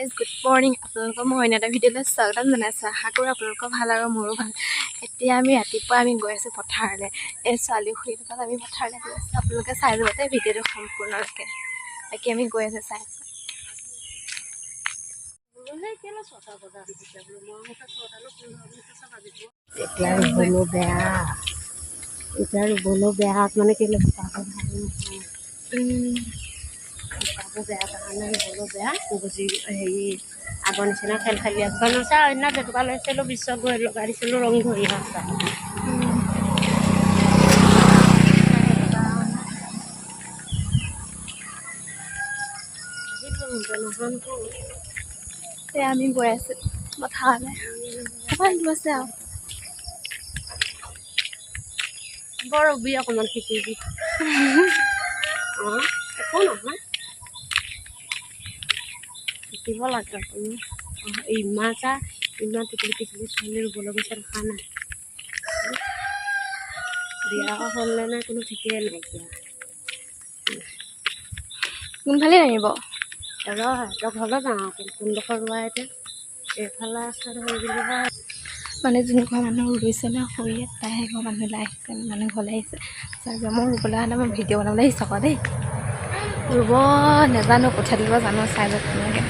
Good morning আপোনালোকৰ মই অন্য এটা ভিডিঅ'লৈ স্বাগতম জনাইছোঁ। আশা কৰোঁ আপোনালোকৰ ভাল আৰু মোৰো ভাল। এতিয়া আমি ৰাতিপুৱা আমি গৈ আছোঁ পথাৰলৈ। এই ছোৱালী খুৰীৰ লগত আমি পথাৰলৈ গৈ আছোঁ। আপোনালোকে চাই যাব দেই ভিডিঅ'টো সম্পূৰ্ণৰূপে। বাকী আমি গৈ আছোঁ, চাই আছোঁ। এতিয়া ৰুবলৈও বেয়া, এতিয়া ৰুবলৈও বেয়া। মানে কেলৈ, বোকাবোৰ ভাল নহয়। বোকাবোৰ বেয়া কাৰণে ৰুবলৈও বেয়া। গুজি হেৰি আগৰ নিচিনা খেল খেলি বোকা লৈছে। আৰু সেইদিনা জেতুকা লৈছিলোঁ, বিশ্বক গৈ লগাই দিছিলোঁ, ৰং ধৰি আছে। এতিয়া আমি গৈ আছোঁ পথাৰলৈ। অকণমান দূৰ আছে আৰু। বৰ ৰবি, অকণমান শিকিবি। অঁ, একো নহয়, শিকিব লাগে অকণমান। অঁ, ইমান চা, ইমান টিকলি টিকলি ছোৱালী ৰুবলৈ গৈছে, দেখা নাই? বিয়া হ'লনে নাই কোনো ঠিকেই নাইকিয়া। কোনফালে নামিব? ৰ, সিহঁতৰ ঘৰলৈ যাওঁ। কোনডোখৰ ৰোৱা এতিয়া এইফালে আছে ধৰি বুলিবা। মানে যোন ঘৰ মানুহ ৰুইছে ন খুৰীয়ে, তাই সেই ঘৰ মানুহ ওলাই আহিছে, মানুহ ঘৰলৈ আহিছে। চাই যাওঁ। মই ৰুবলৈ অহা নাই, মই ভিডিঅ' বনাবলৈ আহিছোঁ আকৌ দেই। ৰুব নাজানো, কঠীয়া তুলিব জানো। চাই যাওক আপোনালোকে।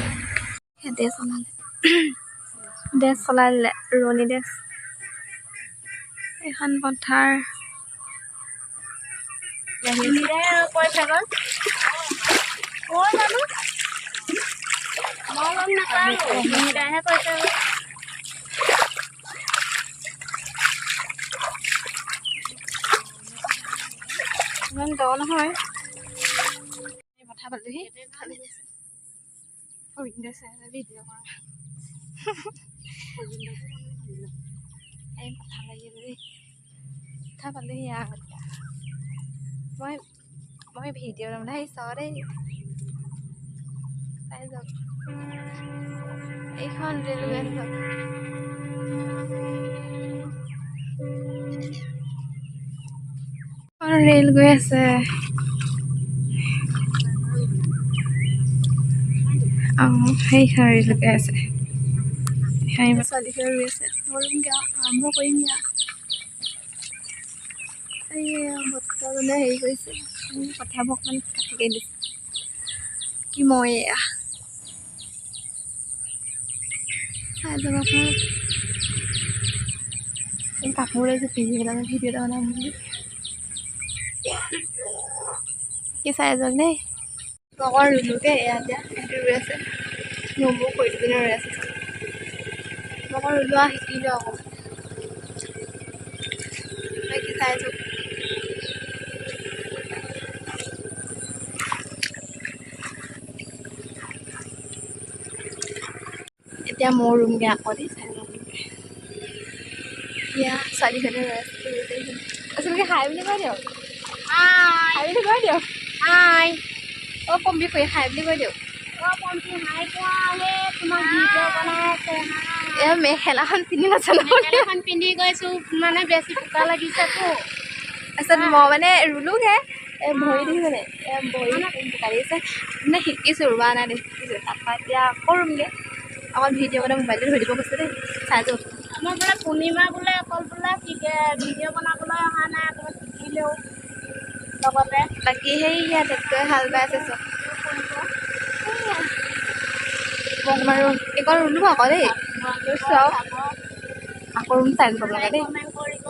সেয়া ড্ৰেছ ওলালে, ড্ৰেছ চলাই দিলে, ৰোৱনী ড্ৰেছ। এইখন পথাৰ। কৈছে গ'ল কৈ জানো, মই গম নাপাওঁ, মিনিদাইহে কৈছে। ইমান দ নহয়। পথাৰ পালোহি। ভিডিঅ' কৰা এই পথাৰ লাগি আছে দেই। পথাৰ পালোহি আৰু এতিয়া মই ভিডিঅ' বনাবলৈ আহিছোঁ আকৌ দেই। চাই যাওক, এইখন ৰেলৱে আছে। ৰেল গৈ আছে। অঁ, সেইখন ৰেল গৈ আছে। ছোৱালীখিনি ৰুই আছে। মই ৰুমগৈ আৰু, আৰম্ভ কৰিমগৈ আৰু। এই বৰ্তাজনে হেৰি কৰিছে, কঠীয়াবোৰ অকণমান কাটি কাটি দিছে। কি মই এয়া চাই যাব আপোনালোকে। এই কাপোৰ এযোৰ পিন্ধি পেলাই মই ভিডিঅ' এটা বনাম বুলি। কি চাই যাওক দেই। মই অকণ ৰুলোগৈ। এয়া এতিয়া সিহঁতি ৰুই আছে, নবৌ খুৰী দুজনী ৰুই আছে। মই অকণ ৰুলো আৰু শিকিলোঁ অকণমান। বাকী চাই যাওক। এতিয়া ময়ো ৰুমগৈ আকৌ দেই। চাই লওক এতিয়া ছোৱালীজনী ৰৈ আছে। আচলতে হাই বুলি কৈ দিয়ক, হাই বুলি কৈ দিয়ক। হাই। অ' পম্পী খুৰী, হাই বুলি কৈ দিয়ক। অ পম্পী, হাই কোৱা হে, তোমাক ভিডিঅ' বনাই আছে। হাই। এয়া মেখেলাখন পিন্ধি নাছে নহয়। মেখেলাখন পিন্ধি গৈছো, মানে বেছি বোকা লাগিছেতো। তাৰপিছত মই মানে ৰুলোগৈ। এই ভৰি দেখিছেনে? এ ভৰি বোকা লাগিছে। মানে শিকিছোঁ, ৰোৱা নাই দেই, শিকিছোঁ। তাৰপৰা এতিয়া আকৌ ৰুমগৈ। অকণ ভিডিঅ' মানে মোবাইলটো ধৰি দিব কৈছে দেই। চাই যাওক। আমাৰ বোলে পূৰ্ণিমা বোলে অকল বোলে শিকে, ভিডিঅ' বনাবলৈ অহা নাই, অকণমান শিকিলেও লগতে। বাকী সেইয়া ট্ৰেক্টৰে হাল বাই আছে চব। মই অকণমান ৰুম, এইকণ ৰুলো আকৌ দেই, ৰুইছোঁ আৰু আকৌ ৰুম। চাই যাব আপোনালোকে দেই। কমেণ্ট কৰিব।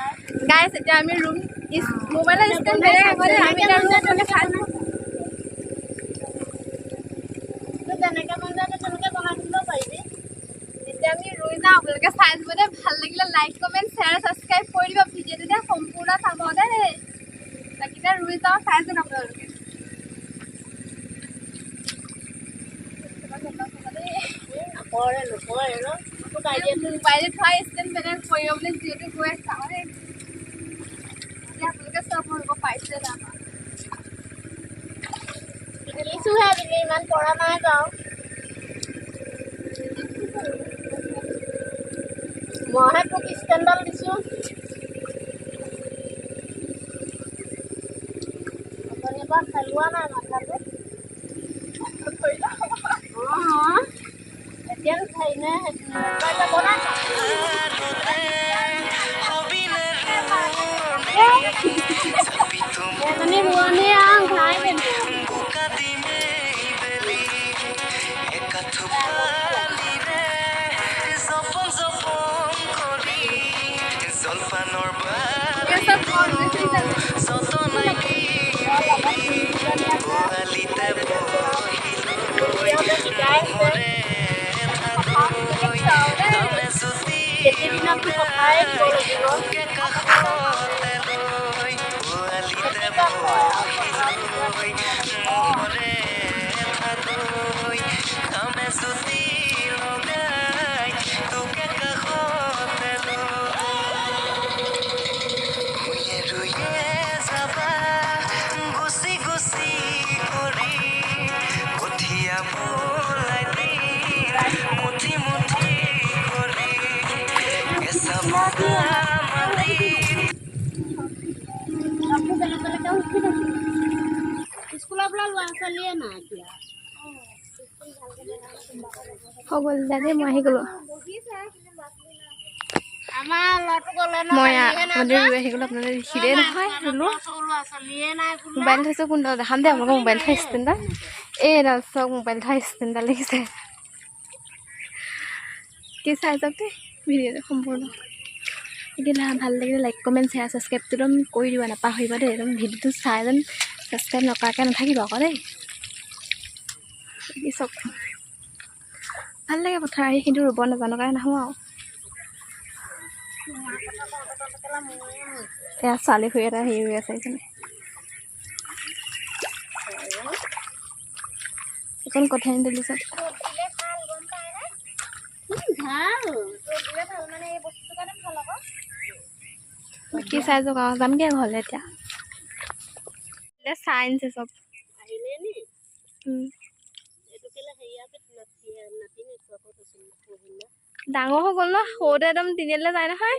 গাইছ, এতিয়া আমি ৰুম, মোবাইলৰ ষ্টেণ্ড বেলেগ আকৌ দেই। আমি এতিয়া ৰুম মানে চাই তোৰ যেনেকে মন যায় তেনেকে বনাই দিব পাৰিবি। এতিয়া আমি ৰুই যাওঁ, আপোনালোকে চাই যাব দেই। ভাল লাগিলে লাইক, কমেণ্ট, শ্বেয়াৰ, ছাবস্ক্ৰাইব কৰি দিব। ভিডিঅ'টো দেই সম্পূৰ্ণ চাব দেই। বাকী এতিয়া ৰুই যাওঁ, চাই যাওক আপোনালোকে। নকৰে নকৰে ন তোক আইডিয়া। মোবাইলত থোৱা ষ্টেণ্ড বেলেগ কৰিব বুলি যিহেতু গৈ আছে আৰু দেই। এতিয়া আপোনালোকে চব ৰুব পাৰিছে তাৰপৰা। শিকিছোহে বুলি ইমান পৰা নাই বাৰু। মইহে তোক ষ্টেণ্ডডাল দিছোঁ। অথনিৰ পৰা খেলোৱা নাই মাথাটো। অঁ। এতিয়া হেৰি নে বনাইছ। এজনী ৰোৱনী আৰু ঘাই হৈ গ'ল দাদা, মই আহি গ'লো। মই মন্দিৰ ৰুই আহি গ'লো। আপোনালোকে দেখিলেই নহয় ৰুলো। মোবাইল থৈছোঁ কোনডাল দেখাম দেই আপোনালোকৰ। মোবাইল থোৱা ষ্টেণ্ডডাল এইডাল চাওক, মোবাইল থোৱা ষ্টেণ্ডডাল দেখিছে কি? চাই যাওক দেই ভিডিঅ'টো সম্পূৰ্ণ। এতিয়া ভাল লাগিলে লাইক, কমেণ্ট, শ্বেয়াৰ, ছাবস্ক্ৰাইবটো একদম কৰি দিবা, নাপাহৰিবা দেই। একদম ভিডিঅ'টো চাই যেন ছাবস্ক্ৰাইব নকৰাকৈ নাথাকিব আকৌ দেই। বাকী চব ভাল লাগে পথাৰ আহি, কিন্তু ৰুব নাজানো কাৰণে নাহোঁ আৰু। এয়া ছোৱালী খুৰী এটা হেৰি ৰুই আছে এইজনে। এইকণ কঠীয়া আনি তুলিছে। বাকী চাই যাওক আৰু, যামগৈ ঘৰলৈ এতিয়া। চাই আনিছে চব। ডাঙৰ হৈ গ'ল ন, সৰুতে একদম তিনিআলিলৈ যায় নহয়।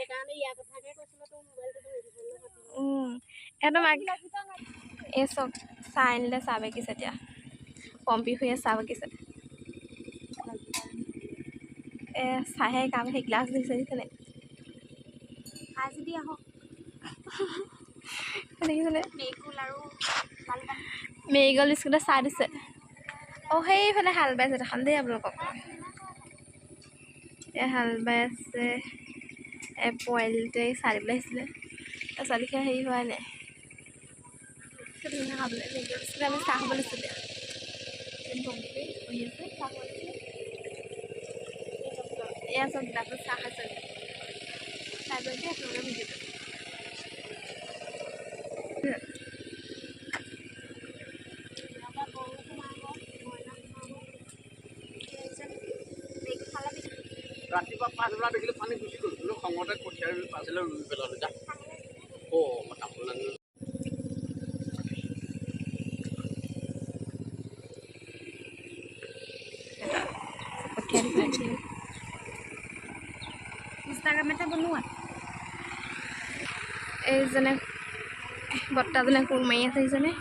একদম এই চব চাহ আনিলে, চাহ বাকিছে এতিয়া। পম্পী খুৰীয়ে চাহ বাকিছে। এ চাহে কাম সেই গ্লাছ দিছে, দেখিছেনে? দেখিছেনে? মেৰিগ'ল্ড বিস্কুটে চাহ দিছে। অঁ, সেইফালে হাল বাইছে, দেখাম দেই আপোনালোকক। এই হাল বাই আছে। এই পোৱালিটোৱে চাহ দিবলৈ আহিছিলে, ছোৱালীখিনি হেৰি হোৱাই নাই খাবলৈ। আমি চাহ খাব লৈছিলোঁ। বহি আছে, চাহ খাব লৈছিলে। এয়া চব গ্লাছত চাহ খাইছে। চাই যাওক দেই আপোনালোকে ভিডিঅ'টো। ৰাতিপুৱা 5 বজা দেখিলোঁ পানী গুচি গ'ল। বোলো খঙতে কঠীয়া আছিলে ৰুই পেলালোঁ। যা অ' মই তামোল আনিলোঁ। কঠীয়া দিছে। ইনষ্টাগ্ৰামতে বনোৱা। এইজনে বৰ্তাজনে কোৰ মাৰি আছে এইজনে।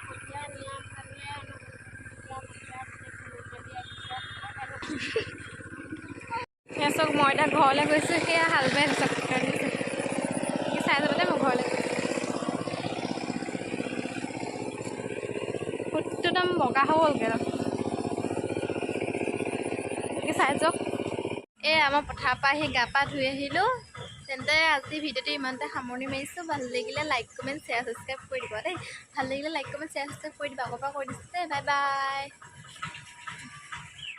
সেয়া চাওক, মই এতিয়া ঘৰলৈ গৈছোঁ। সেয়া হাল বাই আছে, কঠীয়া দিছে। চাই যাব দেই, মই ঘৰলৈ গৈছোঁ। ফুটটো একদম বগা হৈ গ'লগৈ একদম। চাই যাওক। এই আমাৰ পথাৰৰ পৰা আহি গা পা ধুই আহিলোঁ। তেন্তে আজি ভিডিঅ'টো ইমানতে সামৰণি মাৰিছোঁ। ভাল লাগিলে লাইক, কমেণ্ট, শ্বেয়াৰ, ছাবস্ক্ৰাইব কৰি দিব দেই। ভাল লাগিলে লাইক, কমেণ্ট, শ্বেয়াৰ, ছাবস্ক্ৰাইব কৰি দিব। আগৰ পৰা কৈ দিছোঁ দেই। Bye bye.